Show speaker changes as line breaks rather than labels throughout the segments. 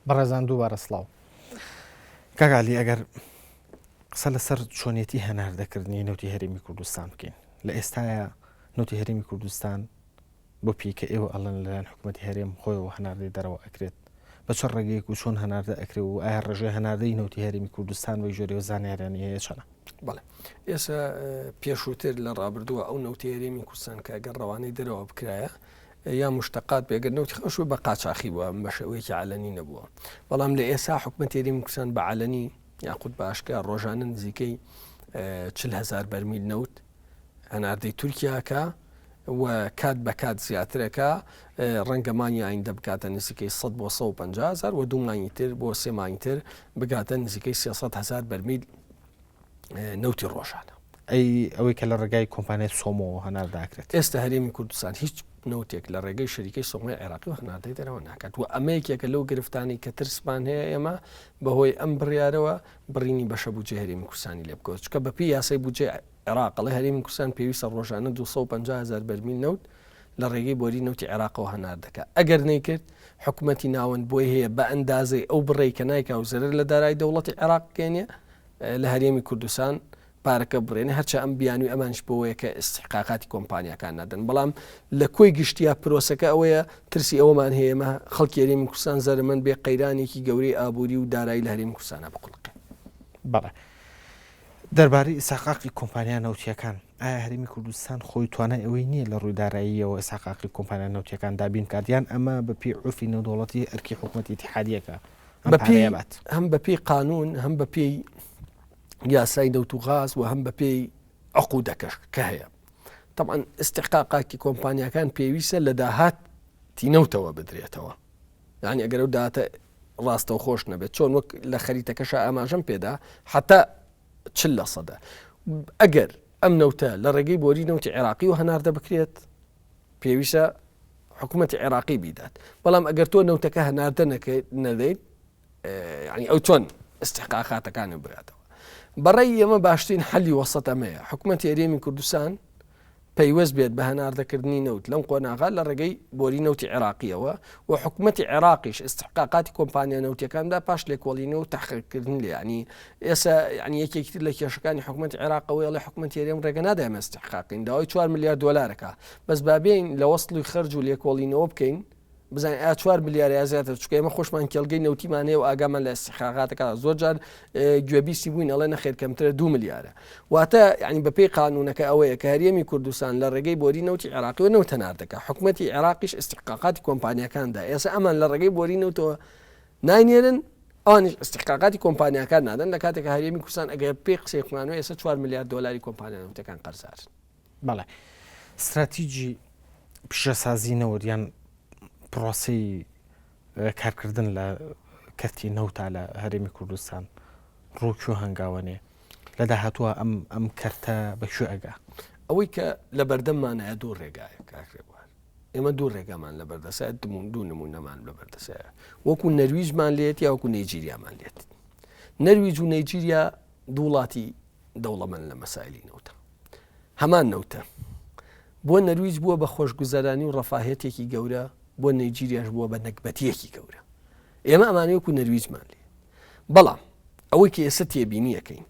بەڕێزان دووبارە سڵاو. کاک عەلی ئەگەر قسە لەسەر چۆنیەتی هەناردەکردنی نەوتی هەرێمی کوردستان بکەین لە ئێستایا نەوتی هەرێمی کوردستان بۆ پێی کە ئێوە ئەڵێن لەلایەن حکوومەتی هەرێم خۆیەوە هەناردەی دەرەوە ئەکرێت بە چ ڕێگەیەک و چۆن هەناردە ئەکرێ و ئایا ڕێژەی هەناردەی نەوتی هەرێمی کوردستان بەی جۆرەوە زانیاریانی هەیە چەنە؟
بەڵێ ئێستا پێشووتر لە ڕابردووە ئەو نەوتی هەرێمی کوردستان کە گەر ڕەوانەی دەرەوە بکرایە یا مشتقات بێ گەر نەوتی خاوش بە قاچاخی بووە بە شێوەیەکی عەلەنی نەبووە بەڵام لە ئێسا حکومەتی هەرێمی کوردستان بە عەلەنی یاخود بە ئاشکرا ڕۆژانە نزیکەی 40 هزار بەرمیل نەوت هەناردەی تورکیاکە و کات بە کات زیاترەکە ڕەنگە مانگی ئایندە بکاتە نزیکەی 100 بۆ 150 هزار و دوو مانگی تر بۆ سێ مانگی تر بگاتە نزیکەی 300 هزار بەرمیل نەوتی ڕۆژانە.
ئەی ئەوەی کە لە ڕێگای کۆمپانیای سۆمۆوە هەناردە ئەکرێت؟
ئێستا هەرێمی کوردستان هیچ نەوتێک لە ڕێگەی شەریکەی سۆمۆی عێراقیەوە هەناردەی دەرەوە ناکات و ئەمە یەکێکە لەو گرفتانەی کە ترسمان هەیە ئێمە بەهۆی ئەم بڕیارەوە بڕینی بەشە بودجەی هەرێمی کوردستانی لێ بکەوێت چونکە بەپێی یاسای بودجەی عێراق ئەڵێ هەرێمی کوردستان پێویستە ڕۆژانە 250 هەزار بەرمیل نەوت لە ڕێگەی بۆری نەوتی عێراقەوە هەناردەکا ئەگەر نەیکرد حکومەتی ناوەند بۆی هەیە بە ئەندازەی ئەو بڕەی کە نایکا و زەرەر لە دارایی دەوڵەتی عێراق بگەیەنێ لە هەرێمی کوردستان پارەکە بڕێنێ هەرچە ئەم بیانوی ئەمانش بۆوەیە کە ئیستحقاقاتی کۆمپانیاکان نادەن بەڵام لە کۆی گشتیا پرۆسەکە ئەوەیە ترسی ئەوەمان هەیە ئێمە خەڵکی هەرێمی کوردستان زەرەمەند بێ قەیرانێکی گەورەی ئابووری و دارایی لە هەرێمی کوردستانە بخوڵقێ.
بەڵێ دەربارەی ئیسحقاقی کۆمپانیا نەوتیەکان ئایا هەرێمی کوردستان خۆی توانای ئەوەی نییە لە ڕووی داراییەوە ئیسحقاقی کۆمپانیا نەوتیەکان دابین بکات یان ئەمە بەپێی عورفی نێودەوڵەتی ئەرکی حکومەتی ئیتیحادیەکە ئەم پارەیە بات؟
هەم بەپێی قانون هەم بەپێی یاسای نەوت و غاز و هەم بەپێی عقودەکەش کە هەیە طبعا استحقاقاتی کۆمپانیاکان پێویستە لە داهاتی نەوتەوە بدرێتەوە یعنی ئەگەر ئەو داهاتە ڕاستەو خۆش نەبێت چۆن وەک لە خەریتەکەشە ئاماژەم پێدا حتا چل لە سەدە ئەگەر ئەم نەوتە لە ڕێگەی بۆری نەوتی عێراقی و هەناردە بکرێت پێویستە حکوومەتی عێراقی بیدات بەڵام ئەگەر تۆ نەوتەکە هەناردە نەکەیت نەدەیت یعنی ئەو چۆن استحقاقاتەکانی بگاتەوە بەڕێی ئێمە باشترین حەلی وەسەت ئەمەیە حکوومەتی هەرێمی کوردستان پەیوەست بێت بە هەناردەکردنی نەوت لەم قۆناغا لە ڕێگەی بۆری نەوتی عێراقیەوە و حکوومەتی عێراقیش استحقاقاتی کۆمپانیا نەوتەکاندا پاش لێکۆڵینەوە و تحقیقکردن لێ ینی ئێستا ینی یەکێکی تر لە کێشەکانی حکوومەتی عێراقەوەی ئەڵێ حکوومەتی هەرێم ڕێگە نادە ئێمە استحقاقین داوای 4 میلیارد دلارەکە بەس بابین لە وەسڵی خەرج و لێکۆڵینەوە بکەین بزانین ئایا چوار ملیار یا زیاتر چونکە ئێمە خۆشمان کێڵگەی نەوتیمان هەیە و ئاگامان لە ئیستحقاقاتەکە زۆر جار گوێبیستی بووین ئەڵێ نەخێر کەمترە دو ملیارە واتە یعنی بەپێی قانونەکە ئەوەیە کە هەرێمی کوردستان لە ڕێگەی بۆری نەوتی عێراقیەوە نەوت هەناردەکە حکومەتی عێراقیش ئیستحقاقاتی کۆمپانیاکاندا ئێستا ئەمان لە ڕێگەی بۆری نەوتەوە ناینێرن ئەوانیش ئیستحقاقاتی کۆمپانیاکان نادەن لە کاتێک هەرێمی کوردستان ئەگەر پێی قسەی خۆیان ئێستا 4 ملیار دۆلاری کۆمپانیا نەوتەکان قەرزارن
بەڵێ ستراتیجی پیشەسازی نەوت یان پرۆسەی کارکردن لە کەرتی نەوتا لە هەرێمی کوردستان ڕوو کوێ هەنگاوەنێ لە داهاتووە ئەم ئەم کەرتە بە کوێ ئەگا؟
ئەوەی کە لە بەردەممانایە دوو ڕێگایە کاک ڕێبوار ئێمە دوو ڕێگامان لە بەردەسایە دوو نمونەمان لە بەردەسایە وەکو نەرویجمان لێت یا وەکو نەیجیریامان لێت نەرویج و نەیجیریا دوو وڵاتی دەوڵەمەند لە مەسایلی نەوتە هەمان نەوتە بۆ نەرویج بووە بە خۆشگوزەرانی و ڕەفاهێتێکی گەورە بۆ نەیجیریاش بووە بە نەگبەتیەکی گەورە ئێمە ئەمانە وەکو نەرویجمان لێ بەڵام ئەوەی کە ئێستا تێبینیەکەین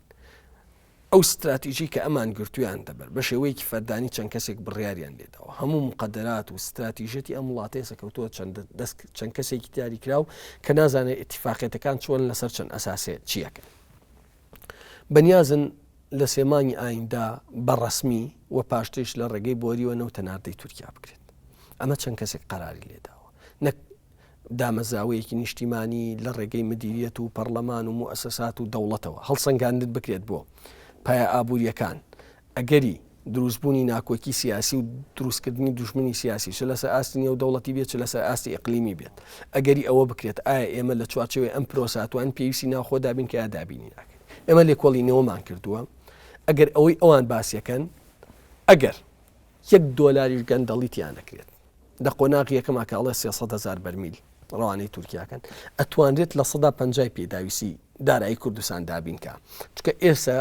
ئەو ستراتیژی کە ئەمان گرتویان دەبەر بە شێوەیەکی فەردانی چەند کەسێک بڕیاریان لێداوە هەموو مقدرات و ستراتیژەتی ئەم وڵاتەیە سەکەوتووە چەند دەست چەند کەسێکی دیاریکراو کە نازانێت ئیتیفاقیەتەکان چۆن لەسەر چەند ئەساسێ چیەکەن بەنیازن لە سێ مانگی ئایندە بە ڕەسمی و پاشتریش لە ڕێگەی بۆریوە نەوت هەناردەی تورکیا بکرێت. ئەمە چەند کەسێک قەراری لێداوە. نەک دامەزراوەیەکی نیشتیمانی لە ڕێگەی مدیریەت و پەڕلەمان و موئەسەسات و دەوڵەتەوە هەڵسەنگاندن بکرێت بۆ پایە ئابوورییەکان، ئەگەری دروستبوونی ناکۆکی سیاسی و دروستکردنی دوژمنی سیاسی چ لەسەر ئاستی نێودەوڵەتی بێت چ لەسەر ئاستی ئیقلیمی بێت ئەگەری ئەوە بکرێت ئایا ئێمە لە چوارچێوەی ئەم پرۆسە ئەتوانین پێویستی ناوخۆ دابین کە یا دابینی ناکەین ئێمە لێکۆڵینەوەمان کردووە ئەگەر ئەوەی ئەوان باسیەکەن ئەگەر یەک دۆلاریش گەندەڵی تیا نەکرێت لە قۆناغی یەکەما کە ئەڵێ 300 هزار بەرمیل ڕەوانەی تورکیاکەن ئەتوانرێت لە سەدا پەنجای پێداویستی دارایی کوردستان دابین کا چونکە ئێستا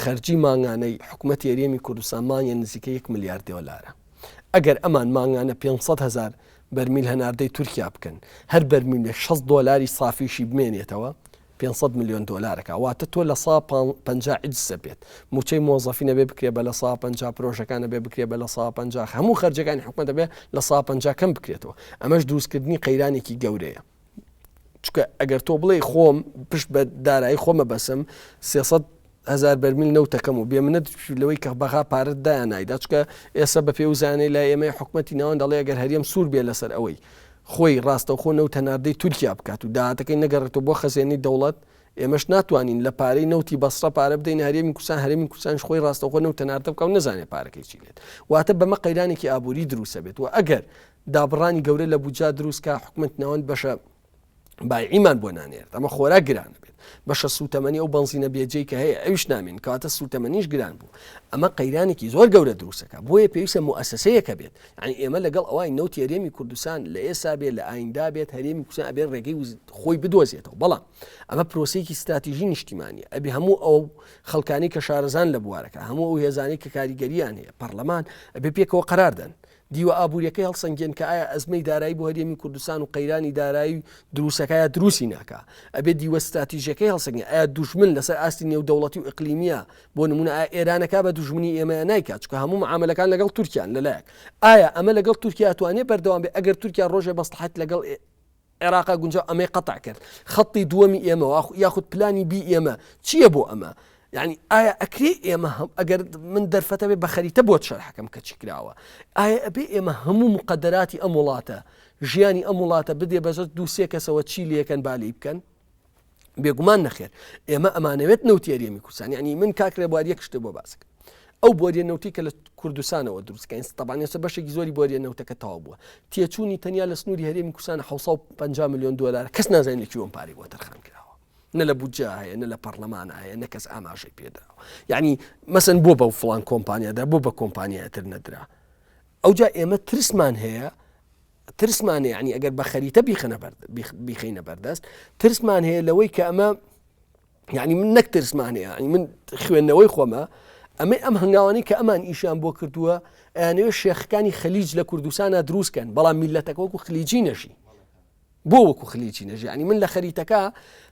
خەرجی مانگانەی حکومەتی هەرێمی کوردستان مانگێ نزیکەی یەک ملیار دۆلارە. ئەگەر ئەمان مانگانە 500 هەزار بەرمیل هەناردەی تورکیا بکەن، هەر بەرمیلێک 60 دۆلاری سافیشی بمێنێتەوە، 500 ملیۆن دۆلارەکە، واتە تۆ لە سا 50 عجزە بێت، موچەی مۆزەفین ئەبێ بکرێ بە لە سا 50، پرۆژەکان ئەبێ بکرێ بە لە سا 50، هەموو خەرجەکانی حکومەت ئەبێ لە سا 50 کەم بکرێتەوە. ئەمەش دروستکردنی قەیرانێکی گەورەیە. چونکە ئەگەر تۆ بڵێی خۆم پشت بە دارایی خۆمە بەسم 300 هزار بەرمیل نەوتەکەم و بێمنەت لەوەی کە بەغا پارەت دایان نایدا چکە ئێستا بە پێ و زانەی لای ئێمەی حکومەتی ناوەند دەڵێ ئەگەر هەرێم سوور بێ لەسەر ئەوەی خۆی ڕاستەوخۆ نەوت هەناردەی تورکیا بکات و داهاتەکەی نەگەڕێتەوە بۆ خەزێنەی دەوڵەت ئێمەش ناتوانین لە پارەی نەوتی بەسڕە پارە بدەین هەرێمی کوردستان هەرێمی کوردستانیش خۆی ڕاستەوخۆ نەوت هەناردە بکا و نەزانێ پارەکەی چی لێت واتە بەمە قەیرانێکی ئابووری دروستە بێت و ئەگەر دابڕانی گەورە لە بودجا دروست کا حکومەت ناوەند بەشە بایعیمان بۆ نانێرێت ئەمە خۆراک گران بێت بەشە سوتەمەنی ئەو بەنزینە بێجێی کە هەیە ئەویش نامێن کەواتە سوتەمەنیش گران بوو ئەمە قەیرانێکی زۆر گەورە دروستەکە بۆیە پێویستە موئەسەسەیەکە بێت یعنی ئێمە لەگەڵ ئەوای نەوتی هەرێمی کوردستان لە ئێسا بێت لە ئایندا بێت هەرێمی کوردستان ئەبێت ڕێگەی خۆی بدۆزێتەوە بەڵام ئەمە پرۆسەیەکی ستراتیژی نیشتیمانیە ئەبێ هەموو ئەو خەڵکانی کە شارەزان لە بوارەکە هەموو ئەو هێزانەی کە کاریگەریان هەیە پەرلەمان ئەبێ پێکەوە قەراردەن دیوە ئابووریەکەی هەڵسەنگێن کە ئایا ئەزمەی دارایی بۆ هەرێمی کوردستان و قەیرانی دارایی دروستەکە یا دروستی ناکا ئەبێ دیوە ستراتیژیەکەی هەڵسەنگێن ئایا دوژمن لەسەر ئاستی نێودەوڵەتی و ئیقلیمیە بۆ نمونە ئایا ئێرانەکا بە دوژمنی ئێمە یا نایکا چونکە هەموو معامەلەکان لەگەڵ تورکیان لەلایەک ئایا ئەمە لەگەڵ تورکیا توانێ بەردەوام بێ ئەگەر تورکیا ڕۆژێ مەسڵحەت لەگەڵ عێراقا گونجاو ئەمەی قەتع کرد خەتی دووەمی ئێمە یاخود پلانی بی ئێمە چییە بۆ ئەمە یعنی ئایا ئەکرێ ئێمە هەم ئەگەر من دەرفەتە بێ بە خەریتە بۆت شەرحەکەم کە چی کراوە ئایا ئەبێ ئێمە هەموو مقدراتی ئەم وڵاتە ژیانی ئەم وڵاتە بدێ بەزە دووسێ کەسەوە چی لەکەن بالی بکەن بێگومان نەخێر ئێمە ئەمانەوێت نەوتی هەرێمی کوردستان یعنی من کاک ڕێبوار یەک شتێ بۆ باسکە ئەو بۆریە نەوتی کە لە کوردستانەوە دروستکەین تەبان ئێستا بەشێکی زۆری بۆریە نەوتەکە تەواو بووە تێچوونی تەنیا لە سنووری هەرێمی کوردستان 750 میلیۆن دلار کەس نازانێت لە کوێ پارەی بۆ تەرخان کراوە نە لە بودجە هەیە نە لە پەرلەمان هەیە نە کەس ئاماژەی پێدراوە یعنی مەسەن بۆ بە فڵان کۆمپانیادا بۆ بە کۆمپانیاتر نەدرا ئەوجا ئێمە ترسمان هەیە ترسمان هەیە یعنی ئەگەر بە خەریتە بیخەنە بەر بیخەینە بەردەست ترسمان هەیە لەوەی کە ئەمە یعنی من نەک ترسمان هەیە یعنی من خوێندنەوەی خۆمە ئەمەی ئەم هەنگاوانی کە ئەمان ئیشیان بۆ کردووە ئەیانەوێت شێخەکانی خەلیج لە کوردستانە دروستکەن بەڵام میلەتەکە وەکو خلیجی نەژی بۆ وەکو خلیجی نەژی یعنی من لە خەریتەکە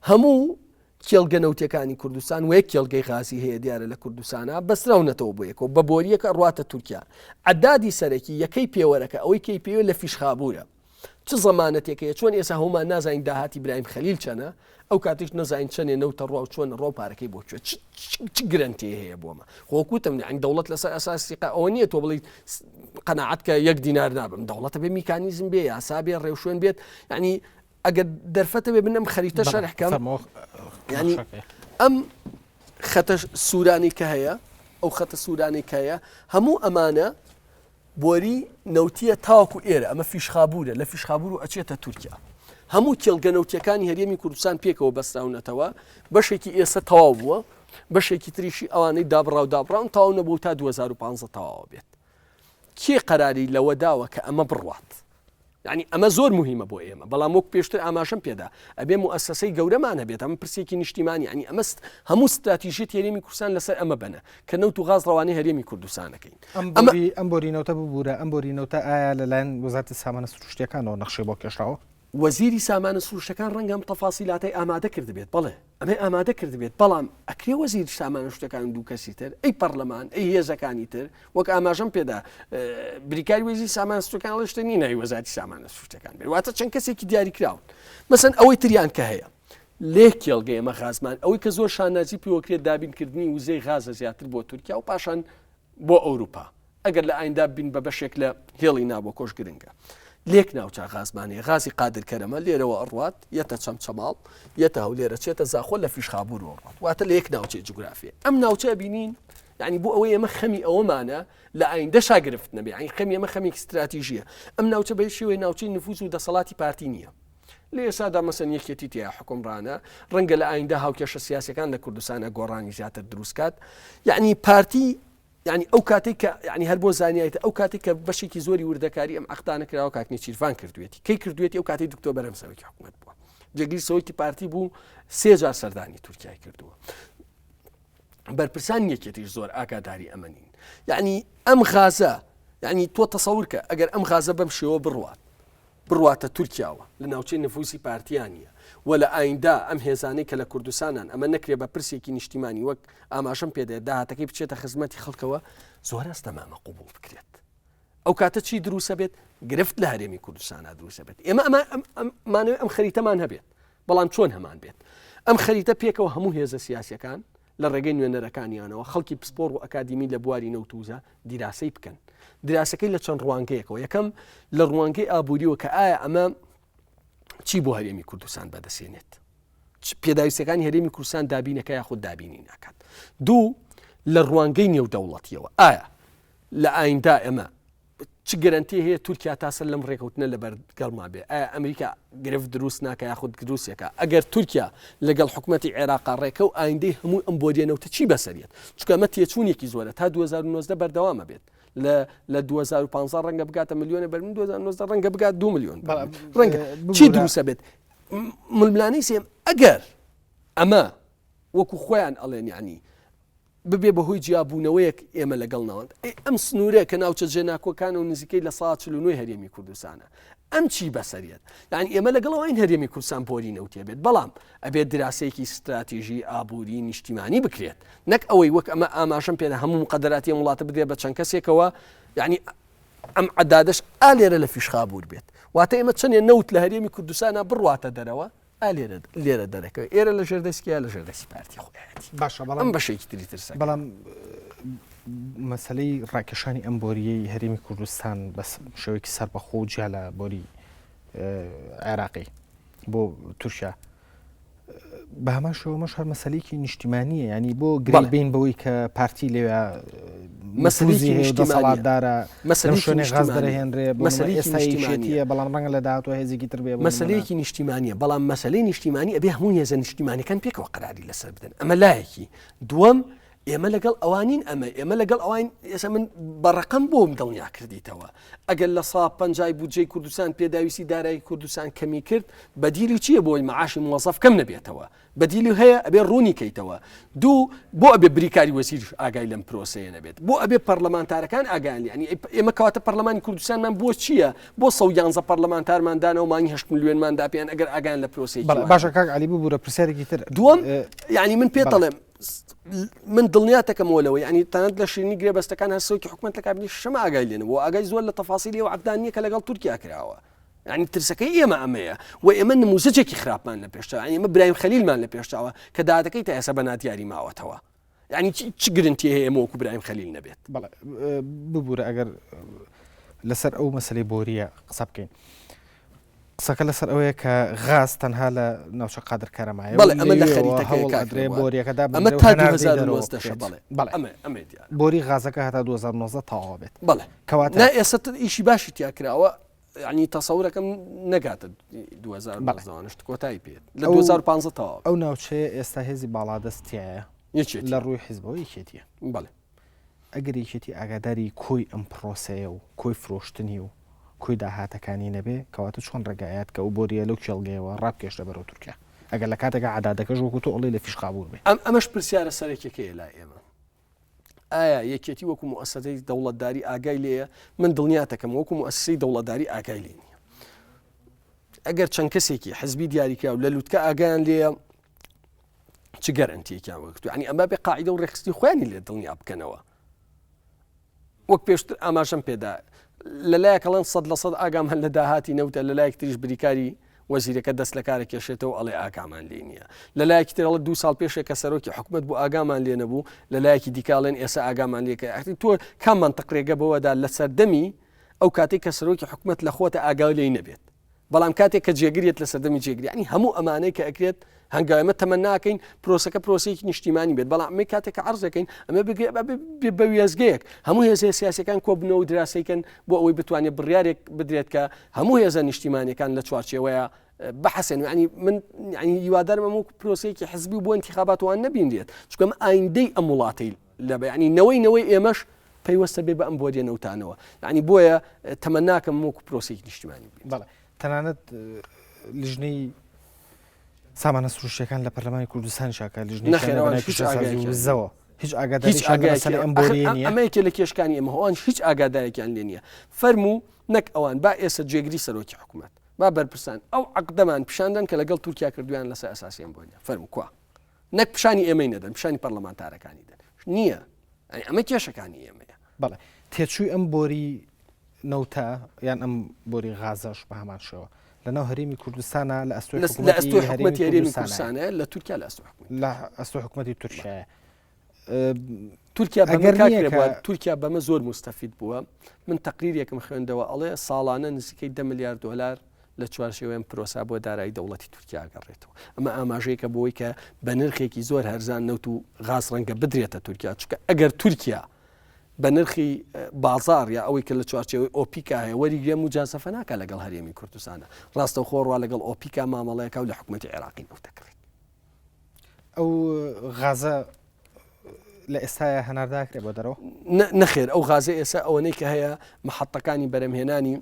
هەموو کێڵگە نەوتیەکانی کوردستان و یەک کێڵگەی غازی هەیە دیارە لە کوردستانا بەستراونەتەوە بۆ یەکەوە بە بۆریەکە ڕواتە تورکیا عەدادی سەرەکی یەکەی پێوەرەکە ئەوەی کەی پێوێ لە فیشخابورە چ زەمانەتێک هەیە چۆن ئێستا هەمومان نازانین داهاتی برایم خەلیل چەنە ئەو کاتیش نەزانین چەنێ نەوتە ڕوا و چۆن ڕۆ پارەکەی بۆ کوێ چ گرنتێ هەیە بۆمە خۆکوتم یعنی دەوڵەت لەسەر ئەساسی ئەوە نییە تۆ بڵیت قەناعەت کە یەک دینار نابم دەوڵەتە بێ میکانیزم بێ یاسا بێ ڕێوشوێن بێت یعنی ئەگەر دەرفەتە بێ من ئەم خەریتە شەرح کەم ینی ئەم خەتە سوورانی کە هەیە ئەو خەتە سوورانی کە هەیە هەموو ئەمانە بۆری نەوتیە تاوەکو ئێرە ئەمە فیشخابورە لە فیشخابور و ئەچێتە تورکیا هەموو کێڵگە نەوتیەکانی هەرێمی کوردستان پێکەوە بەستراونەتەوە بەشێکی ئێستا تەواو بووە بەشێکی تریشی ئەوانەی دابڕاو دابڕاون تەواو نەبوو تا 2015 تەواوە بێت کێ قەراری لەوە داوە کە ئەمە بڕوات یانی ئەمە زۆر موهیمە بۆ ئێمە، بەڵام وەک پێشتر ئاماژەم پێدا ئەبێ موئەسەسەی گەورەمان هەبێت، ئەمە پرسێکی نیشتیمانی، یانی ئەمە هەموو ستراتیژیەتی هەرێمی کوردستان لەسەر ئەمە بەنە کە نەوت و غاز ڕەوانەی هەرێمی کوردستان ئەکەین.
ئەم بۆری نەوتە ببورە، ئەم بۆری نەوتە ئایا لەلایەن وەزارەتی سامانە سروشتییەکانەوە نەخشەی بۆ کێشراوە؟
وەزیری سامانە سروشتەکان ڕەنگە ئەم تەفاسیلاتەی ئامادە کردبێت، بەڵێ. ئەمەی ئامادە کردبێت، بەڵام ئەکرێ وەزیر سامانە شتەکان و دوو کەسی تر، ئەی پەڕلەمان، ئەی هێزەکانی تر، وەک ئاماژەم پێدا بریکاری وەزیر سامانە سروشتەکان ئەڵێ شتە نییە ناوی وەزارەتی سامانە سروشتەکان بێت، واتە چەند کەسێکی دیاریکراون. مەسەن ئەوەی تریان کە هەیە لێ کێڵگە ئێمە غازمان ئەوەی کە زۆر شانازی پێوەکرێت دابینکردنی وزەی غازە زیاتر بۆ تورکیا و پاشان بۆ ئەوروپا ئەگەر لە ئایندا بین بە بەشێک لە هێڵی نابۆکۆش گرنگە لێک ناوچە غازمان هەیە غازی قادر کەرەمە لێرەوە ئەڕوات یەتە چەمچەماڵ یەتە هەولێرە چێتە زاخۆ لە فیشخابور ئەڕوات واتە لە یەک ناوچەی جوگرافیە ئەم ناوچە بینین یعنی بۆ ئەوەی ئێمە خەمی ئەوەمانە لە ئایندەشا گرفت نەبێ یعنی خەمی ئێمە خەمێکی ستراتیژیە ئەم ناوچە بە شێوەی ناوچەی نفوذ و دەسەڵاتی پارتی نییە لە ئێستادا مەسەن یەکێتی تیا حکومڕانە ڕەنگە لە ئایندە هاوکێشە سیاسەکان لە کوردستانە گۆڕانی زیاتر دروستکات یعنی پارتی یعنی ئەو کاتێک کە یعنی هەر بۆ زانیایتە ئەو کاتێک کە بەشێکی زۆری وردەکاری ئەم عقدانە کراوە کاک نێچیرڤان کردوێتی کەی کردوێتی ئەو کاتی دکتۆر بەرهەم سەرۆکی حکوومەت بووە جێگری سەرۆکی پارتی بوو سێ جار سەردانی تورکیای کردووە بەرپرسان یەکێتیش زۆر ئاگاداری ئەمە نین یعنی ئەم غازە یعنی تۆ تەسەور کە ئەگەر ئەم غازە بەم شێوە بڕوات. بڕواتە تورکیاوە لە ناوچەی نفوسی پارتیا نییە و لە ئایندا ئەم هێزانەی کە لە کوردستانان ئەمە نەکرێ بە پرسێکی نیشتیمانی وەک ئاماژەم پێدێ داهاتەکەی بچێتە خزمەتی خەڵکەوە زۆر ئەستەمە ئەمە قوبوڵ بکرێت. ئەو کاتە چی دروسە بێت گرفت لە هەرێمی کوردستانە دروسە بێت ئێمە ئەمە ئەمانەوێ ئەم خەریتەمان هەبێت بەڵام چۆن هەمان بێت ئەم خەریتە پێکەوە هەموو هێزە سیاسەکان لە ڕێگەی نوێنەرەکانیانەوە خەڵکی پسپۆر و ئەکادیمی لە بواری نەوتوزە دیراسەی بکەن دراسەکەی لە چەند ڕوانگەیەکەوە یەکەم لە ڕوانگەی ئابووریەوە کە ئایا ئەمە چی بۆ هەرێمی کوردستان بەدەسێنێت پێداویستەکانی هەرێمی کوردستان دابینەکە یاخود دابینی ناکات دوو لە ڕوانگەی نێودەوڵەتیەوە ئایا لە ئایندا ئێمە چ گەرەنتی هەیە تورکیا تا سەر لەم ڕێکەوتنە لەبەر گەڵما بێ ئایا ئەمریکا گرفت دروست ناکە یاخود دروستێکە ئەگەر تورکیا لەگەڵ حکوومەتتی عێراقا ڕێکە و ئایندەی هەموو ئەم بۆریە نەوتە چی بەسەریت چونکە ئەمە تێچوونێکی زۆرە تا 2019 بەردەوامە بێت لە لە 2015 ڕەنگە بگاتە ملیۆنە بەرمن 2019 ڕەنگە بگات 2 میلیۆن ڕەنگە چی دروستە بێت ململانەی سێم ئەگەر ئەمە وەکو خۆیان ئەڵێن یعنی ببێ بە هۆی جیابوونەوەیەک ئێمە لەگەڵ ناوەند. ئەی ئەم سنوورە کە ناوچە جێناکۆکانە و نزیکەی 49% هەرێمی کوردستانە ئەم چی بەسەریەت؟ یعنی ئێمە لەگەڵ ئەوین هەرێمی کوردستان بۆری نەوتێ بێت بەڵام ئەبێت دراسەیەکی ستراتیژی ئابووری نیشتیمانی بکرێت نەک ئەوەی وەک ئەمە ئاماژەم پێدا هەموو مقدراتی ئەم وڵاتە بدرێت بە چەند کەسێکەوە یعنی ئەم عەدادەش ئا لێرە لە فیشخابوور بێت واتە ئێمە چەندێ نەوت لە هەرێمی کوردستانە بڕواتە دەرەوە ئا لێرە لێرە دەرەکەوێت ئێرە لە ژێر دەستی کێیە لە ژێر دەستی پارتی خۆیەتی
باشە بەڵام
ئەم بەشێکی تری ترسەکە.
بەڵام مەسەلەی ڕاکێشانی ئەم بۆریەی هەرێمی کوردستان بە شێوەیەکی سەربەخۆ و جیا لە بۆری عێراقی بۆ تورکیا بە هەمان شێوە مەش هەر مەسەلەیەکی نیشتیمانیە ینی بۆ گرنگ بین بەوەی کە پارتی لەوێ
مەسەلەیەکی
دەسەڵاتدارە
مەسەلەی
شوێنێ غاز دەرهێنرێ مەسەلەی ئێستایەتیە بەڵام ڕەنگە لە داهاتوە هێزێکی تر بێ
مەسەلەیەکی نیشتیمانیە بەڵام مەسەلەی نیشتیمانی ئەبێ هەموو هێزە نیشتیمانەکان پێکەوە قەراری لەسەر بدەن ئەمە لایەکی دووەم ئێمە لەگەڵ ئەوانین ئەمە ئێمە لەگەڵ ئەوین ئێستا من بە ڕقم بۆم دڵنیا کردیتەوە ئەگەر لە سا پەنجای بودجەی کوردستان پێداویستی دارایی کوردستان کەمی کرد بەدیلی چییە بۆی معاشی موەزەف کەم نەبێتەوە بەدیلی هەیە ئەبێ ڕوونی کەیتەوە دوو بۆ ئەبێ بریکاری وەزیریش ئاگای لەم پرۆسەیە نەبێت بۆ ئەبێ پەرلەمانتارەکان ئاگایان لێ یانی ئێمە کەواتە پەرلەمانی کوردستانمان بۆ چییە بۆ 111 پەرلەمانتارمان دانەوە مانگی 8 ملیۆنمان دا پێیان ئەگەر ئاگایان لە پرۆسەی
بەڵێ باشە کاک عەلی ببورە پرسیارێکی تر
دووەم یعنی من پێت دەڵێم من دڵنیاتەکەمەوە لەوە یعنی تەنانەت لە شیرینی گرێبەستەکان هەر سەرۆکی حکومەت لە کابینەی شەشەم ئاگای لێ نەبوو ئاگای زۆر لە تەفاسیلی ئەو عەقدان نییە کە لەگەڵ تورکیا کراوە یعنی ترسەکەی ئێمە ئەمەیە و ئێمە نموزەجێکی خراپمان لە پێشچاوە یعنی ئێمە برایم خەلیلمان لە پێشچاوە کە دادەکەی تا ئێستا بە نادیاری ماوەتەوە یعنی چ گرنتی هەیە ئێمە وەکو برایم خەلیل نەبێت
بەڵێ ببوورە ئەگەر لەسەر ئەو مەسلەی بۆریە قسە بکەین قسەکە لەسەر ئەوەیە کە غاز تەنها لە ناوچە قادر کەرەمایە
بەڵێ ئەمە لە خەریتەکەی
هەوڵ ئەدرێ بۆریەکەدا
ئەمە تا 2019 بەڵێ
بەڵێ
ئەمە ئەمە دیارە
بۆری غازەکە هەتا 2019 تەواو بێت
بەڵێ
کەواتە
نا ئێستا ئیشی باشی تیا کراوە یعنی تەسەورەکەم نەگاتە 2019 شت کۆتایی پێت لە 2015 تەواو
ئەو ناوچەیە ئێستا هێزی باڵادەست تایە
یەکێتی
لە ڕووی حیزبەوە یەکێتیە
بەڵێ
ئەگەر یەکێتی ئاگاداری کۆی ئەم پڕۆسەیە و کۆی فرۆشتنی و کۆی داهاتەکانی نەبێ کەواتە چۆن ڕێگایات کە ئەو بۆریە لەو کێڵگەیەوە ڕابکێشرێ بەرەو تورکیا ئەگەر لە کاتێکا عەدادەکەش وەکو تۆ ئەڵێی لە فیشخابوور بێ؟
ئەم ئەمەش پرسیارە سەرەکیەکەیە لای ئێمە. ئایا یەکێتی وەکو موئەسەسەی دەوڵەتداری ئاگای لێیە؟ من دڵنیاتەکەم وەکو موئەسەسەی دەوڵەتداری ئاگای لێ نییە. ئەگەر چەند کەسێکی حزبی دیاریکراو لە لوتکە ئاگایان لێیە چ گەرەنتیەکیان وەرگرتووە؟ یعنی ئەمە بێ قاعیدە و ڕێکخستنی خۆیانی لێ دڵنیا بکەنەوە. وەک پێشتر ئاماژەم پێدا لەلایەک ئەڵێن 100% ئاگامان لە داهاتی نەوتە لەلایەک تریش بریکاری وەزیرەکە دەست لە کارە کێشێتەوە ئەڵێ ئاگامان لێ نییە لەلایەکی تر ئەڵێ دوو ساڵ پێشێک کە سەرۆکی حکومەت بوو ئاگامان لێ نەبوو لەلایەکی دیکە ئەڵێن ئێستا ئاگامان لێکە ئەخری تۆ کام مەنتق ڕێگە بەوەدا لە سەردەمی ئەو کاتێک کە سەرۆکی حکومەت لە خۆتە ئاگا لێی نەبێت بەڵام کاتێک کە جێگریت لە سەردەمی جێگری ینی هەموو ئەمانەی کە ئەکرێت هەنگاو ئێمە تەمەناکەین پرۆسەکە پرۆسەیەکی نیشتیمانی بێت بەڵام ئەمەی کاتێک کە عەرزەکەین ئەمە بە وێزگەیەک هەموو هێزە سیاسەکان کۆبنەوە و دراسەیکەن بۆ ئەوەی بتوانێت بڕیارێک بدرێت کە هەموو هێزە نیشتیمانەکان لە چوارچێوەیە بحەسێن ینی من ینی هیوادارم ئەمە پرۆسەیەکی حزبی و بۆ انتخابات وان نەبینرێت چونکە ئەمە ئایندەی ئەم وڵاتەی لە بەیانی نەوەی نەوەی ئێمەش پەیوەستە بێ بە ئەم بۆریە نەوتانەوە یعنی بۆیە تەمەناکەم وەکو پرۆسەیەکی نیشتیمانی بێت.
بەڵێ تەنانەت لیژنەی سامانە سروشتیەکان لە پەرلەمانی کوردستانیشا کە لیژنەی
نەخێر ئەوان
بەناوی
هیچ
پیشەسازی
ئاگایەکیان نییە.
وزەوە هیچ
هیچ
ئاگاداریشیان لە
ئاگایەکیان
مەسەلەی ئەم
ئاخر
بۆریە نییە.
ئەمە یەکێ لە کێشکانی ئێمە ئەوان هیچ ئاگادارێکیان لێ نییە فەرموو نەک ئەوان با ئێستا جێگری سەرۆکی حکومەت. با بەرپرسان ئەو عەقدەمان پیشان دەن کە لەگەڵ تورکیا کردویان لەسەر ئەساسی ئەم بۆریە. فەرموو کوا؟ نەک پیشانی ئێمەی نەدەن، پیشانی پەرلەمانتارەکانی دەن. نییە. ئەی ئەمە کێشەکانی ئێمەیە.
بەڵێ تێچووی ئەم بۆری نەوتە یان ئەم بۆری غازەش بە هەمان شێوە لەناو هەرێمی کوردستانە لە ئەستۆی
لە ئەستۆی حکومەتی هەرێمی کوردستانە لە تورکیا لە ئەستۆی حکومەت
لە ئەستۆی حکومەتی تورکیایە.
تورکیا بەمە کاک رێبوار تورکیا بەمە زۆر موستەفید بووە من تەقریرێکم خوێندەوە ئەڵێ ساڵانە نزیکەی دە ملیار دۆلار لە چوارچێوەی ئەم پرۆسە بۆ دارایی دەوڵەتی تورکیا گەڕێتەوە ئەمە ئاماژەیەکە بۆی کە بە نرخێکی زۆر هەرزان نەوت و غاز ڕەنگە بدرێتە تورکیا چونکە ئەگەر تورکیا بە نرخی بازار یا ئەوەی کە لە چوارچێوەی ئۆپیکا هەیە وەریگرێ موجازەفە ناکا لەگەڵ هەرێمی کوردستانە ڕاستەوخۆ ڕوا لەگەڵ ئۆپیکا مامەڵەیەکە و لە حکوومەتی عێراقی نەوت دەکڕێت.
ئەو غازە لە ئێستایا هەنارداکرێ بۆ دەرەوە؟
نەخێر ئەو غازە ئێستا ئەوەنەی کە هەیە محەتەکانی بەرەمهێنانی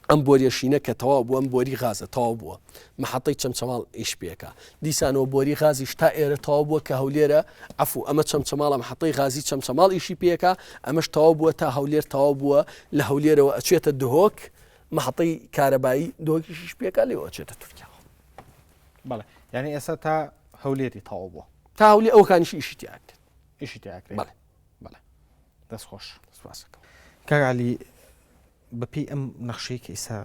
ئەم بۆریە شینە کە تەواو بووە ئەم بۆری غازە تەواو بووە محەتەی چەمچەماڵ ئیش پێکا دیسانەوە بۆری غازیش تا ئێرە تەواو بووە کە هەولێرە عەفو ئەمە چەمچەماڵە محەتەی غازی چەمچەماڵ ئیشی پێکا ئەمەش تەواو بووە تا هەولێر تەواو بووە لە هەولێرەوە ئەچێتە دهۆک محەتەی کارەبایی دهۆکیش ئیش پێکا لێوە ئەچێتە تورکیاوە.
بەڵێ یعنی ئێستا تا هەولێری تەواو بووە
تا هەولێ ئەوکانیش ئیشی تیاکرێت
ئیشی تیاکرێت
بەڵێ
بەڵێ دەست خۆش
سپاسەکەم
کاک عەلی بەپێی ئەم نەخشەی کە ئیسا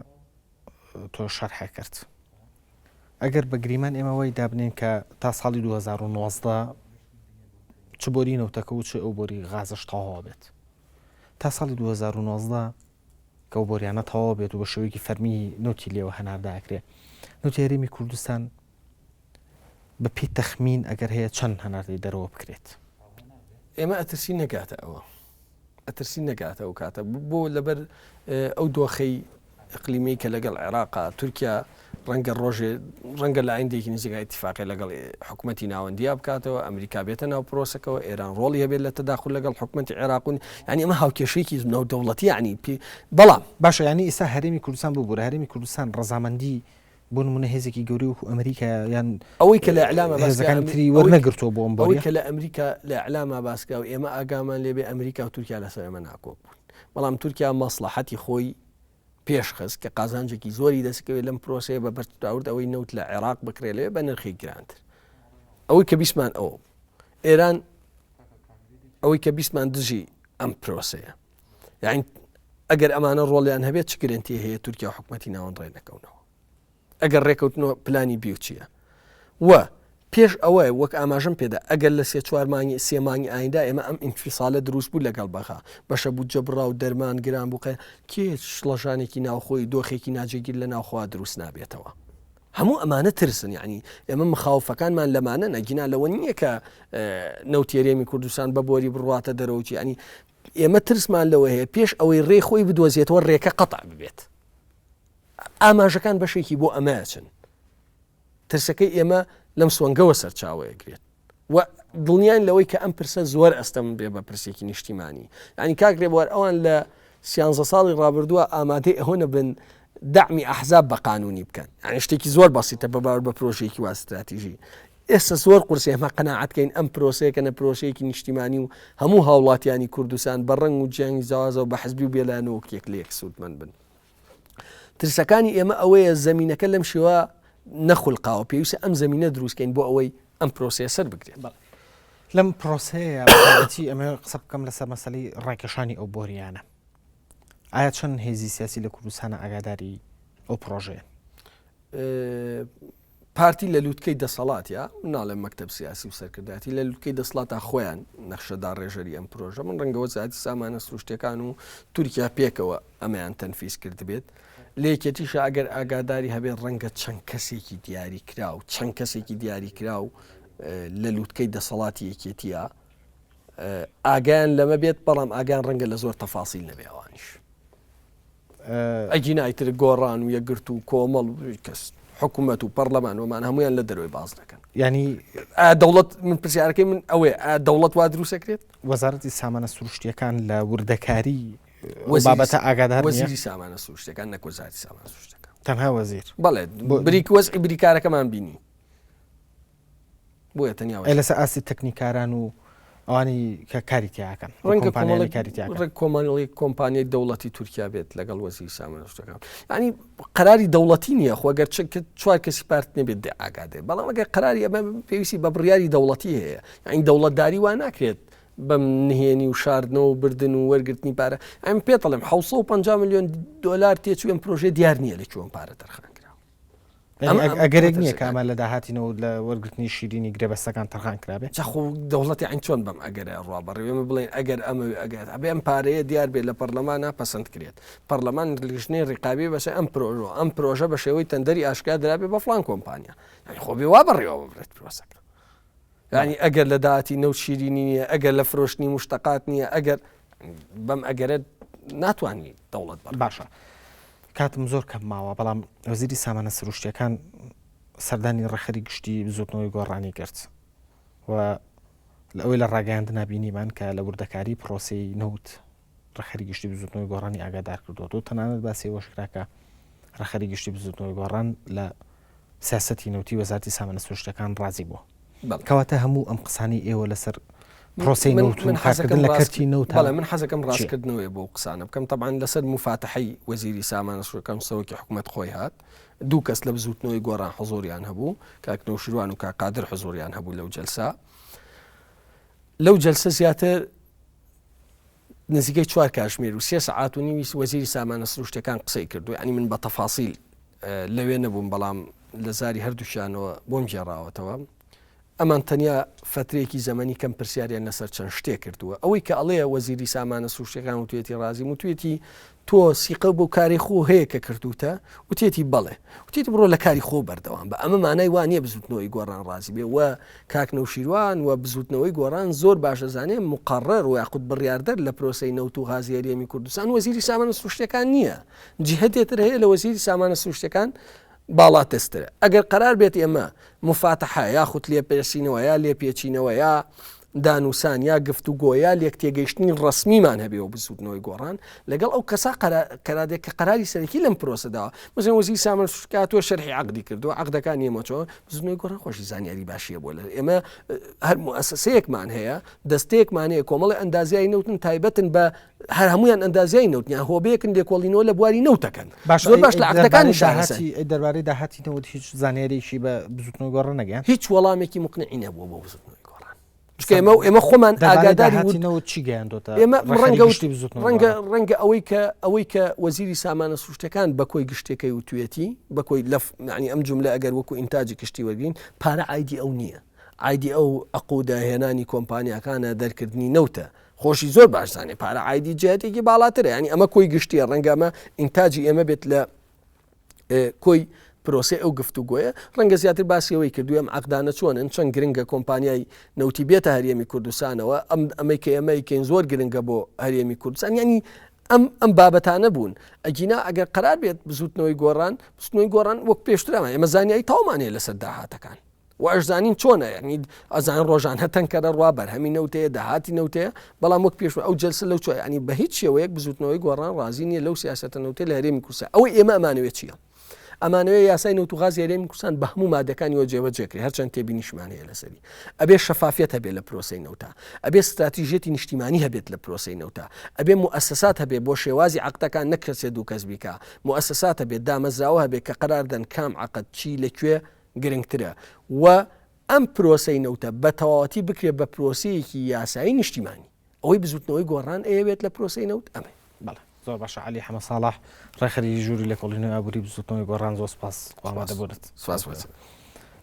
تۆ شەرحە کرد ئەگەر بە گریمان ئێمە وای دابنین کە تا ساڵی 2019 چ بۆری نەوتەکە و چ ئەو بۆری غازش تەواو بێت تا ساڵی 2019 کە ئەو بۆریانە تەواو بێت و بە شێوەیەکی فەرمی نەوتی لێوە هەناردە ئەکرێ نەوتی هەرێمی کوردستان بە پێی تەخمین ئەگەر هەیە چەند هەناردەی دەرەوە بکرێت؟
ئێمە ئەترسی نەگاتە ئەوە ئەترسی نەگاتە ئەو کاتە بۆ لەبەر ئەو دۆخەی ئەقلیمی کە لەگەڵ عێراقا تورکیا ڕەنگە ڕۆژێ ڕەنگە لە ئایندێکی نزیکا ئیتیفاقێ لەگەڵ حکومەتی ناوەندیا بکاتەوە، ئەمریکا بێتە ناو پرۆسەکەوە، ئێران ڕۆڵی هەبێت لە تەداخول لەگەڵ حکومەتی عێراق و یانی ئەمە هاوکێشەیەکی ناودەوڵەتی یانی پێ بەڵام.
باشە یانی ئیستا هەرێمی کوردستان ببورە هەرێمی کوردستان ڕەزامەندی بۆ نمونە هێزێکی گەورەی وەکو ئەمریکا یان
ئەوەی کە لە ئیعلاما باس کرا
هێزەکانی تری وەرنەگرتووە بۆ ئەم
ئەوەی بۆریە؟ کە لە ئەمریکا لە ئیعلاما باس کرا و ئێمە ئاگامان لێ بێ ئەمریکا و تورکیا لەسەر ئەمە ناکۆک بوون بەڵام تورکیا مەسڵەحەتی خۆی پێش خست کە قازانجێکی زۆری دەستکەوێت لەم پرۆسەیە بە بەرچاورد ئەوەی نەوت لە عێراق بکرێت لەوێ بە نرخی گرانتر ئەوەی کە بیستمان ئەوە ئێران ئەوەی کە بیستمان دژی ئەم پرۆسەیە یعنی ئەگەر ئەمانە ڕۆڵیان هەبێت چ گرنتی هەیە تورکیا و حکوومەتی ناوەند ڕێ نەکەونەوە ئەگەر ڕێکەوتنەوە پلانی بی و چییە؟ وە پێش ئەوە وەک ئاماژەم پێدا ئەگەر لە سێ چوار مانگی سێ مانگی ئایندا ئێمە ئەم ئینفیسالە دروست بوو لەگەڵ بەغا بەشە بودجە بڕا و دەرمان گران بوو قەیران کێ شڵەژانێکی ناوخۆی دۆخێکی ناجێگیر لە ناوخۆوە دروست نابێتەوە هەموو ئەمانە ترسن یعنی ئێمە مخاوفەکانمان لەمانە نەگینا لەوە نییە کە نەوتی هەرێمی کوردستان بە بۆری بڕواتە دەرەوەی ینی ئێمە ترسمان لەوە هەیە پێش ئەوەی ڕێ خۆی بدۆزێتەوە ڕێکە قەتع ببێت ئاماژەکان بەشێکی بۆ ئەمە ئەچن. ترسەکەی ئێمە لەم سۆنگەوە سەرچاوە ئەگرێت و دڵنیاین لەوەی کە ئەم پرسە زۆر ئەستەم بێ بە پرسێکی نیشتیمانی. یعنی کاک رێبوار ئەوان لە سیانزە ساڵی ڕابردووە ئامادەی ئەوە نەبن دەعمی ئەحزاب بە قانونی بکەن. یعنی شتێکی زۆر بەسیتە بە باوەڕ بە پرۆژەیەکی وا ستراتیژی. ئێستا زۆر قورسە ئێمە قەناعەت کەین ئەم پرۆسەیە کە نە پرۆسەیەکی نیشتیمانی و هەموو هاوڵاتیانی کوردستان بە ڕەنگ و جیانی جیاوازەوە بە حزبی و بێلایەنەوە وەک یەک لە یەک سوودمەند بن. ترسەکانی ئێمە ئەوەیە زەمینەکە لەم شێوە نەخولقاوە پێویستە ئەم زەمینە دروستکەین بۆ ئەوەی ئەم پرۆسەیە سەر بگرێت.
لەم پرۆسەیە بەتایبەتی ئەمە قسە بکەم لەسەر مەسەلەی ڕاکێشانی ئەو بۆریانە ئایا چەند هێزی سیاسی لە کوردستانە ئاگاداری ئەو پرۆژەیە؟
پارتی لە لوتکەی دەسەڵات یا ناڵێم مەکتەب سیاسی و سەرکردایەتی لە لوتکەی دەسەڵاتا خۆیان نەخشە داڕێژەری ئەم پرۆژە من ڕەنگە وەزارەتی سامانە سروشتیەکان و تورکیا پێکەوە ئەمەیان تەنفیز کردبێت لە یەکێتیشە ئەگەر ئاگاداری هەبێت ڕەنگە چەند کەسێکی دیاری کراو چەند کەسێکی دیاری کراو لە لوتکەی دەسەڵاتی یەکێتیە ئاگیان لەمە بێت بەڵام ئاگیان ڕەنگە لە زۆر تەفاسیل نەبێ ئەوانیش ئەگینا ئیتر گۆڕان و یەکگرتوو و کۆمەڵ و کەس حکوومەت و پەرلەمان ومان هەمویان لە دەرەوەی باز دەکەن
ینی
دەوڵەت من پرسیارەکەی من ئەوەیە دەوڵەت وا دروستەکرێت
وەزارەتی سامانە سروشتیەکان لە وردەکاری بابەتە ئاگادار
وەزیری سامانە سروشتەکان نەک وەزارەتی سامانە سروشتەکان
تەنها وەزیر
بەڵێ بریک وەزعی بریکارەکەمان بینی بۆیە تەنیا
ئەی لەسەر ئاستی تەکنیکاران و. ئەوانی کە کاری تیاکەن
ڕەنگە کۆمپانیانی کاری تیاکەن ڕێک کۆمەڵی کۆمپانیای دەوڵەتی تورکیا بێت لەگەڵ وەزیری سامانە سروشتەکان ینی قەراری دەوڵەتی نییە خۆ گەر چوار کەسی پارت نەبێت دێ ئاگادێ بەڵام ئەگەر قەراری ئەمە پێویستی بە بڕیاری دەوڵەتی هەیە یعنی دەوڵەتداری وا ناکرێت بەم نهێنی و شاردنەوە و بردن و وەرگرتنی پارە ئەم پێتەڵێم 650 میلیۆن دلار تێچوو ئەم پرۆژێ دیار نییە لە کوێ پارە تەرخان کراوە.
ئەگەرێک نییە کە ئەمە لە داهاتی نەوت لە وەرگرتنی شیرینی گرێبەستەکان تەرخان کرابێ؟
جا خۆ دەوڵەتی عین چۆن بەم ئەگەرە ڕوا بەڕێوە ئێمە بڵێین ئەگەر ئەمە ئەگەر ئەبێ ئەم پارەیە دیار بێت لە پەرلەمانە پەسەند کرێت پەرلەمان لیژنەی ڕیقابی بەسە ئەم پرۆژە ئەم پرۆژە بە شێوەی تەندەری ئاشکرا درابێ بە فڵان کۆمپانیا یعنی خۆ بێ وا بەڕێوە ببرێت پرۆسەکە یعنی ئەگەر لە داهاتی نەوت شیرینی نییە ئەگەر لە فرۆشتنی مشتەقات نییە ئەگەر بەم ئەگەرە ناتوانانی دەوڵەت بە
باشە کاتم زۆر کەم ماوە بەڵام وەزیری سامانە سروشتیەکان سەردانی ڕێکخەری گشتی بزوتنەوەی گۆڕانی کرد و لە ئەوەی لە ڕاگەیاندنا بینیمان کە لە وردەکاری پرۆسەی نەوت ڕێکخەری گشتی بزوتنەوەی گۆڕانی ئاگادار کردووەتەوە تەنانەت باسی ئەوەش کرا کە ڕێکخەری گشتی بزوتنەوەی گۆڕان لە سیاسەتی نەوتی وەزارەتی سامانە سروشتەکان ڕازی بووە. کەواتە هەموو ئەم قسانەی ئێوە لەسەر پرۆسەی نەوت و کارکردن لە کەرتی نەوت
بەڵێ من حەزەکەم ڕاستکردنەوەی بۆ قسانە بکەم تەبعەن لەسەر موفاتەحەی وەزیری سامانە سروشتەکان سەرۆکی حکومەت خۆی هات دوو کەس لە بزوتنەوەی گۆڕان حزوریان هەبوو کاک نەوشیروان و کاک قادر حزوریان هەبوو لەو جەلسە لەو جەلسە زیاتر نزیکەی چوار کاژمێر و سێ سەعات و نیوی وەزیری سامانە سروشتەکان قسەی کردو ینی من بە تەفاسیل لەوێ نەبووم بەڵام لە زاری هەردووکیانەوە بۆم گێڕاوەتەوە ئەمان تەنیا فترێکی زەمەنی کەم پرسیاریان لەسەر چەند شتێک کردووە ئەوەی کە ئەڵێ وەزیری سامانە سروشتەکان وتوێتی ڕازی وتوێتی تۆ سیقە بۆ کاری خۆ هەیە کە کردوتە وتێتی بەڵێ وتێتی بڕۆ لە کاری خۆ بەردەوام بە ئەمە مانای وا نییە بزوتنەوەی گۆڕان ڕازی بێ و کاک نەوشیروان و بزوتنەوەی گۆڕان زۆر باش دەزانێ مقەڕەر و یاخود بڕیاردەر لە پرۆسەی نەوت و غازی هەرێمی کوردستان وەزیری سامانە سروشتیەکان نییە جیهەتێ تر هەیە لە وەزیری سامانە سروشتیەکان باڵاتەسترە ئەگەر قەرار بێت ئێمە مفاتەحە یاخود لێپرسینەوە یا لێپێچینەوە یا دانوسان یا گفتوگۆ یا لێکتێگەیشتنی ڕەسمیمان هەبێ و بزوتنەوەی گۆڕان لەگەڵ ئەو کەسا قەرادێک کە قەراری سەرەکی لەم پرۆسەداوە مەسەن وەزیر سامان کاتوە شەرحی عەقدی کردووە عەقدەکانی ئێمە چۆن بزوتنەوەی گۆڕان خۆشی زانیاری باشیە بۆ لە ئێمە هەر موئەسەسەیەکمان هەیە دەستەیەکمان هەیە کۆمەڵی ئەندازیای نەوتن تایبەتن بە هەر هەمویان ئەندازیای نەوتیان هۆبەیەکن لێکۆڵینەوە لە بواری نەوتەکەن
باش زۆر باش لە عەقدەکانی دەربارەی داهاتی نەوت هیچ زانیاریی بە بزوتنەوەی گۆڕان نەگەیاند
هیچ وەڵامێکی مقنعی نەبووە بۆ بزوتنەوەی گۆڕان چونکە ئێمە و ئێمە خۆمان ئاگاداری
وردنەوە چی گەیاندۆتە
ئێمە ڕەنگە ڕەنگە ڕەنگە ئەوەی کە ئەوەی کە وەزیری سامانە سروشتەکان بە کۆی گشتەکەی وتوێتی بە کۆی لەف ینی ئەم جملە ئەگەر وەکو ئینتاجی کشتی وەرگین پارە ئایدی ئەو نییە ئایدی ئەو عقودە هێنانی کۆمپانیاکانە دەرکردنی نەوتە خۆشی زۆر باش زانێ پارە ئایدی جیاتێکی باڵاترە ینی ئەمە کۆی گشتیە ڕەنگە ئەمە ئینتاجی ئێمە بێت لە کۆی پرۆسەی ئەو گفتوگۆیە ڕەنگە زیاتر باسی ئەوەی کردووە ئەم عەقدانە چۆنن چەند گرنگە کۆمپانیای نەوتی بێتە هەرێمی کوردستانەوە ئەم ئەمەی کە ئێمە یکەین زۆر گرنگە بۆ هەرێمی کوردستان یعنی ئەم ئەم بابەتانە بوون ئەگینا ئەگەر قرار بێت بزوتنەوەی گۆڕان بزوتنەوەی گۆڕان وەک پێشترەوە ئێمە زانیاری تەواومان هەیە لەسەر داهاتەکان و ئەشزانین چۆنە یعنی ئەزان ڕۆژانە تەنکەرە ڕوا بەرهەمی نەوتەیە داهاتی نەوتەیە بەڵام وەک پێش ئەو جلسە لەو چۆ ینی بە هیچ شێوەیەک بزوتنەوەی گۆڕان ڕازی نییە لەو سیاسەتە نەوتە لە هەرێمی کوردستان ئەوەی ئێمە ئەمانەوێت چییە ئەمانەوێ یاسای نەوت و غازی هەرێمی کوردستان بە هەموو مادەکانیەوە جێبەجێ کرێ هەرچەند تێبینیشمان هەیە لەسەری ئەبێ شەفافیەت هەبێ لە پرۆسەی نەوتا ئەبێ ستراتیژیەتی نیشتیمانی هەبێت لە پرۆسەی نەوتا ئەبێ موئەسەسات هەبێ بۆ شێوازی عەقدەکان نەک کەسێ دوو کەس بیکا موئەسەسات هەبێت دامەزراوە هەبێ کە قەرار دەن کام عەقد چی لە کوێ گرنگترە و ئەم پرۆسەی نەوتە بە تەواوەتی بکرێت بە پرۆسەیەکی یاسایی نیشتیمانی. ئەوەی بزوتنەوەی گۆڕان ئەیەوێت لە پرۆسەی نەوت ئەمەیە.
بەڵێ زۆر باشە عەلی حەمە ساڵح ڕێکخەری ژووری لێکۆڵینەوەی ئابووری بزوتنەوەی گۆڕان زۆر سپاس بۆ ئامادەبوونت.
سپاس بۆ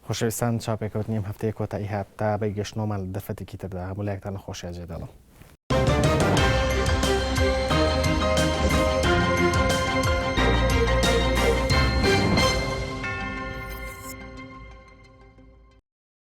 خۆشەویستان چاوپێکەوتنی ئەم هەفتەیە کۆتایی هات تا بەی گەشتنەوەمان لە دەرفەتێکی تردا هەموو لایەکتان لە خۆشیا جێدێڵم.